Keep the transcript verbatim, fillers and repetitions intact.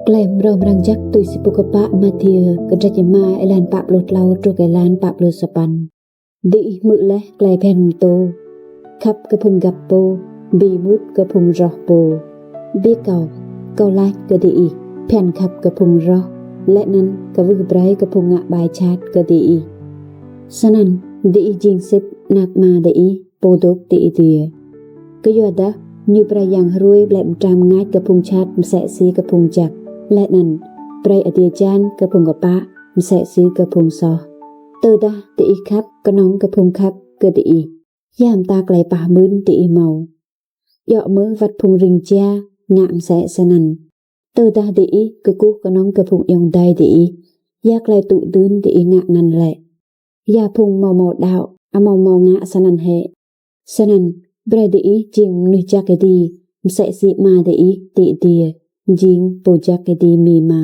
Klei mrâo mrang jăk tui si pô kpă Mathiơ, kdrêč êma, êlan pă pluh tlâo truh kơ êlan pă pluh sa păn. Diih hmư̆ leh klei bhiăn mtô: Khăp kơ phung găp pô, bi êmut kơ phung roh pô. Bi kâo, kâo lač kơ diih, bhiăn khăp kơ phung roh, leh anăn kwưh brei kơ phung ngă ƀai jhat kơ diih. Snăn diih jing sĭt anak Ama diih, pô dôk ti adiê. Kyuadah ñu brei yang hruê blei mtrang mngač kơ phung jhat msĕ si kơ phung jăk, leh anăn brei adiê hjan kơ phung kpă msĕ si kơ phung soh. Tơdah diih khăp knŏng kơ phung khăp kơ diih, ya mta klei pah mưn diih mâo? Djŏ mơh wăt phung rĭng jia ngă msĕ snăn. Tơdah diih kkuh knŏng kơ phung ayŏng adei diih, ya klei tŭ dưn diih ngă anăn lĕ? Ya phung amâo mâo đăo amâo mâo ngă snăn hĕ? Snăn brei diih jing mnuih jăk êdi, msĕ si Ama diih ti adiê jing pô jăk êdimima.